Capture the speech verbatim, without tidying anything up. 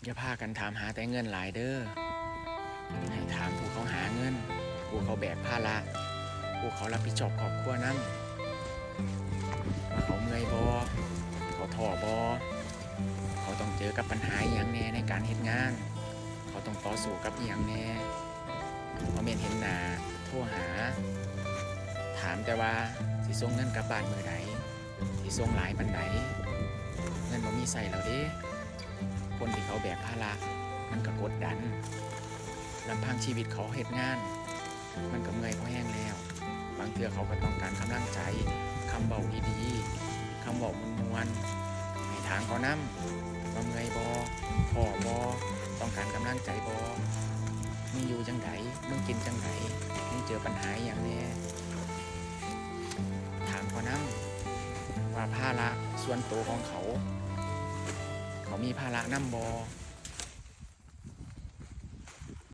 อย่าพากันถามหาแต่เงินหลายเด้อ ให้ถามผู้เขาหาเงิน ผู้เขาแบกภาระ ผู้เขารับผิดชอบครอบครัวนำ ว่าเขาเมื่อยบ่ เขาท้อบ่ เขาต้องเจอกับปัญหาอิหยังแหน่ในการเฮ็ดงาน เขาต้องต่อสู้กับอิหยังแหน่ บ่แม่นเห็นหน้าโทรหา ถามแต่ว่าสิส่งเงินกลับบ้านมื้อใด สิส่งหลายปานใด เงินบ่มีใช้แล้วเด้ คนที่เขาแบกภาระ มันก็กดดัน ลำพังชีวิตเขาเฮ็ดงาน มันก็เมื่อยพอแฮงแล้ว บางเทื่อเขาก็ต้องการกำลังใจ คำเว้าดีๆ คำเว้าม่วนๆ ให้ถามเขานำ ว่าเมื่อยบ่ ท้อบ่ ต้องการกำลังใจบ่ มึงอยู่จั่งใด มึงกินจั่งใด มึงเจอปัญหาอิหยังแหน่ ถามเขานำ ว่าภาระส่วนตัวของเขา เขามีภาระนำบ่